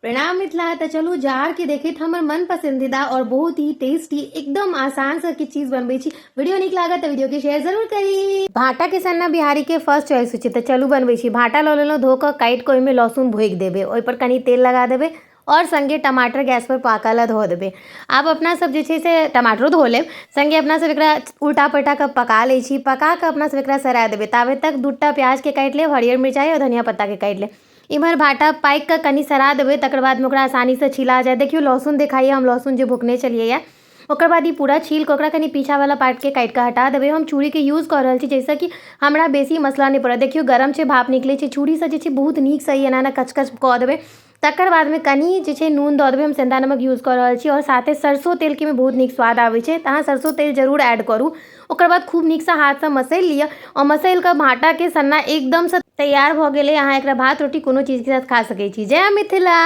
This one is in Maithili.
प्रणाम मिथिला। तऽ चलू जाड़ के देखैत हमर मन पसंदीदा और बहुत ही टेस्टी एकदम आसान सा किछु चीज बनबै छी। वीडियो नीक लागत तऽ वीडियो के शेयर जरूर करी। भाटा के सन्ना बिहारी के फर्स्ट चॉइस होइ छै, तऽ चलू बनबै छी। भाटा लऽ लेलहुँ, धो कऽ काटि कऽ ओहिमे लहसुन भोगि देबै, ओहिपर कनि तेल लगा देबै और संगे टमाटर गैस पर पाकऽ लए धऽ देबै। आब अपना सब जे छै से टमाटरो धो लेब, संगे अपना सब एकरा उल्टा पलटा कऽ पका लै छी। पका कऽ अपना सब एकरा सरा देबै, ताबे तक दूटा प्याजके काटि लेब, हरियर मिरचाइ आओर धनिया पत्ताके काटि लेब। इम्हर भाटा पाकि कऽ कनि सरा देबै, तकर बादमे ओकरा आसानीसँ छिला जायत। देखियौ लहसुन देखाइए, हम लहसुन जे भुकने छलियै। ओकर बाद ई पूरा छील कऽ ओकरा कनि पीछावला पार्टके काटि कऽ हटा देबै। हम छुरीके यूज कऽ रहल छी, जाहिसँ कि हमरा बेसी मसला नहि पड़त। देखियौ गरम छै, भाप निकलै छै। छुरीसँ जे छै बहुत नीकसँ ई एना एना कचकच कऽ देबै। तकर बादमे कनि जे छै नून दऽ देबै। हम सेन्धा नमक यूज कऽ रहल छी और साथे सरसो तेलके बहुत नीक स्वाद आबै छै, तऽ अहाँ सरसो तेल जरूर ऐड करू। ओकर बाद खूब नीकसँ हाथसँ मसलि लिअ आओर मसलि कऽ भाटाके सन्ना एकदमसँ तैयार भऽ गेलै। अहाँ एकरा भात, रोटी, कोनो चीजके साथ खा सकै छी। जय मिथिला।